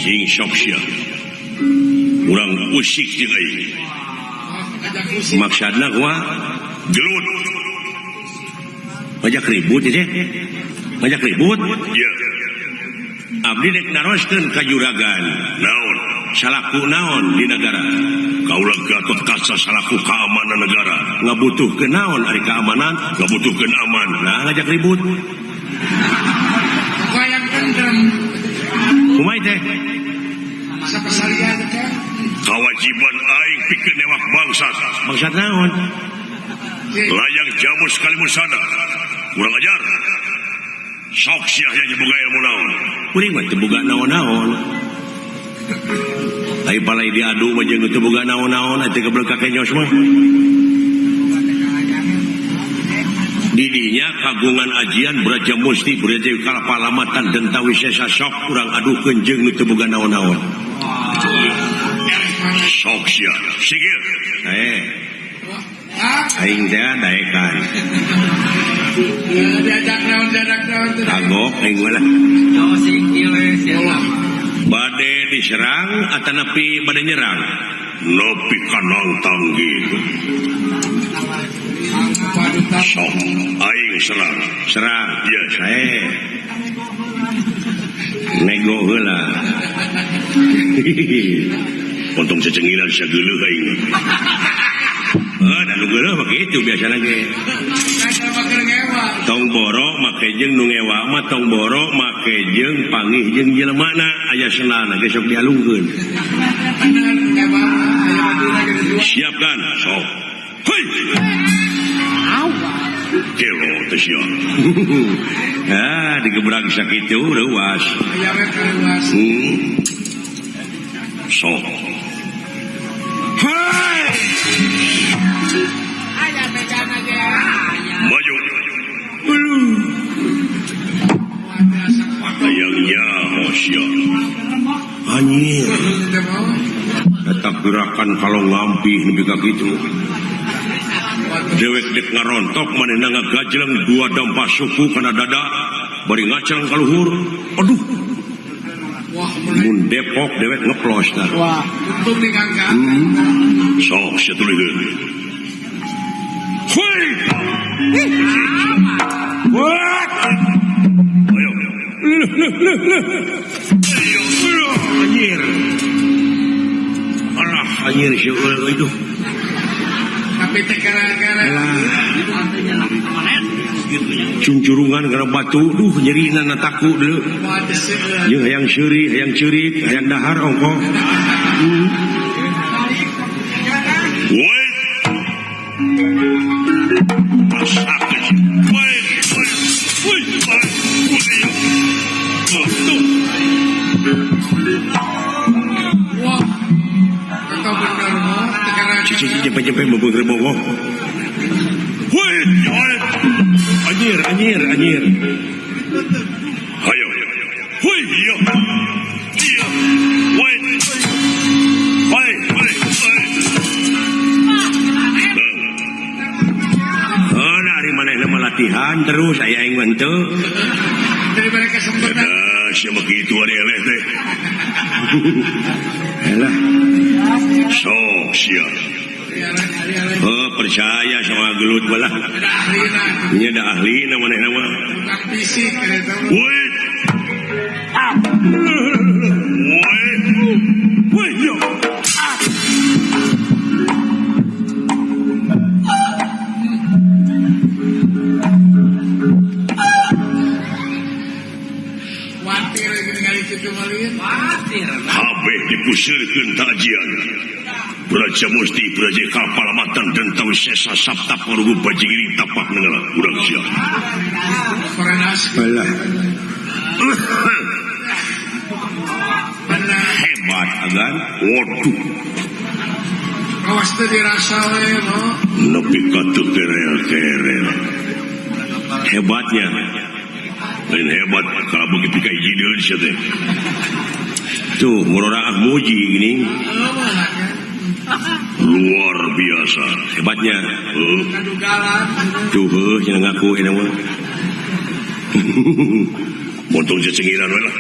Cing sok sia. Urang usik jeung aing. Maksudna kumaha? Gelut. Ngajak ribut teh. Ngajak ribut? Iya. Abdi dek naroskeun ka juragan. Naon? Salaku naon di negara? Kaula Gatot Kaca salaku keamanan negara. Ngabutuhkeun naon ari keamanan? Ngabutuhkeun aman. Nah, ngajak ribut. Hayang tentrem. Kumaha teh? Sapasalian teh. Kewajiban aing pikeun newak bangsat. Bangsat naon? Layang Jamus Kalimusada. Kurang ajar. Sok sia yang boga ilmu naon. Kuring mah teu boga naon-naon. Ai palai diadu mah jeung teu boga naon-naon atuh geblek ka kenyos mah. Didinya kagungan ajian Braja Musti Braja Kalapalamatan Denta Wisesa sok urang adukeun jeung nu teu boga naon-naon. Sok sia. Sigil. Aing teh daekan. Diajak naon diajak naon. Kagok aing mah lah. Oh, sikil we sia. Bade diserang atanapi bade nyerang? Nepi ka nangtang gitu. Sok aing serang. Serang. Yes. Nego heula. Untung cecengilan sageuleuh aing. Dan nu geuleuh mah kitu biasana ge. Tong boro make jeung nu ngewa mah tong boro make jeung pangih jeung jelemana aya senana ge sok dialungkeun. Siapkan sok. Hei. Kelo teh sia. Ah, digebrag sakitu leuwas. Sok. Hai. Maju. Hayang nyaho sia. Anjir. Eta gerakan kalau ngampih nepi ka kitu. Dewek dek ngarontok manehna ngagajleng dua dampa suku kana dada bari ngaceng ka luhur. Aduh. Mun Depok dewek ngeplos tah. Wah, untung dikangkat. Sok sia tuluykeun. Hoi. Wah. Ayo. Ayo. Anjir. Alah, anjir si eueuh itu. Tapi teh gara-gara. Cuncurungan kana batu, duh nyerina na taku deui. Jeung hayang seuri, hayang ceurik, hayang dahar ongko. Woi. Woi, woi, woi, woi. Wah. Atau bener mah Cici jempe-jempe membungkir bongko. Woi, woi. Anjir, anjir, anjir. Ayo. Woi, iya. Iya. Woi. Woi, woi, woi. Oh, dari manehna mah latihan terus aya aing mah henteu. Dari mereka kesempatan. Eta sia mah kitu ari eleh teh. Elah. Sok sia. Oh, percaya sama gelut malah. Nya da ahlina manehna mah. Woi. Woi. Woi, yo. Watir ningali kitu malin. Watir. Kabeh dipuseurkeun tajian. Braja Musti Braja Kapalamatan dan Tawi Sesa Sabta Parugu Bajigiring tapak nenggala urang sia. Alah. Hebat agan. Waduh. Awas teu dirasa we mo. Nepi ka teu kerel-kerel. Hebatnya. Lain hebat kalau begitu ka hijideun sia teh. Tuh ngurora muji gini. Luar biasa hebatnya. Tuh heuh cenah ngaku eta mah. Montong cecengiran we lah.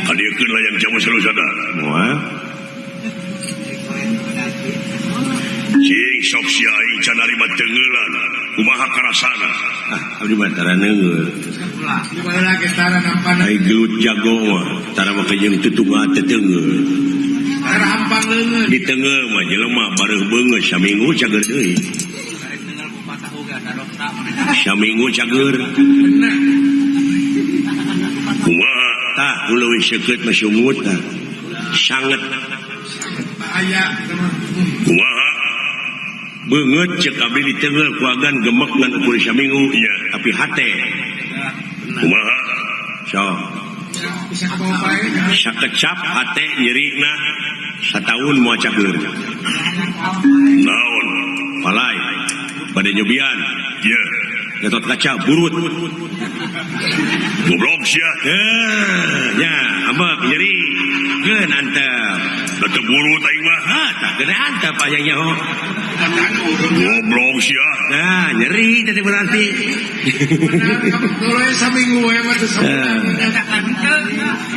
Kadiekeun layang jamu salusada. Moal. Cing sok sia aing can narima teungeulan. Kumaha karasana? Ah, abdi mah tara neungeul. Baheula ge tara nampana. Ai gelut jago mah tara make jeung tutungga teu teungeul. Tara hampang leungeun. Di teungeul mah jelema bareuh beungeut saminggu cager deui. Saminggu cager. Bener. Kumaha? Tah, leuwih seukeut mah sumut tah. Sanget. Bahaya eta mah. Kumaha? Beungeut ceuk abdi diteungeul ku agan gemek ngan ukur saminggu nya, tapi hate. Kumaha? Sok. Bisa kabawa bae. Sakecap hate nyerina sataun moal cager. Naon? Palai. Bade nyobian. Ye. Gatot Kaca burut. Goblok sia. Nya, ambek nyeri. Keun antep. Da teu burut aing mah. Hah, tah kena antep aya nyaho. Goblok sia. Nah, nyeri teh berarti. Bener kabetul we saminggu we mah teu sabulan.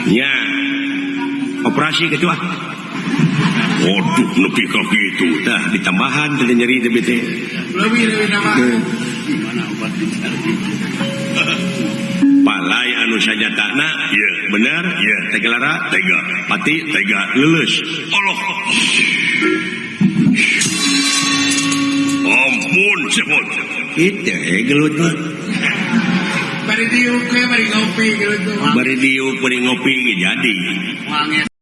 Nya. Operasi ketua. Waduh, nepi ka kitu. Tah ditambahan teh nyeri teh bete. Leuwih-leuwih nama. Palai anu sajatana, ieu bener, ieu tega lara, tega, pati, tega, leuleus. Allah. Ampun, cepot. Kitu gelut mah. Bari diuk we, bari ngopi gelut mah. Bari diuk, bari ngopi ge jadi. Wangi.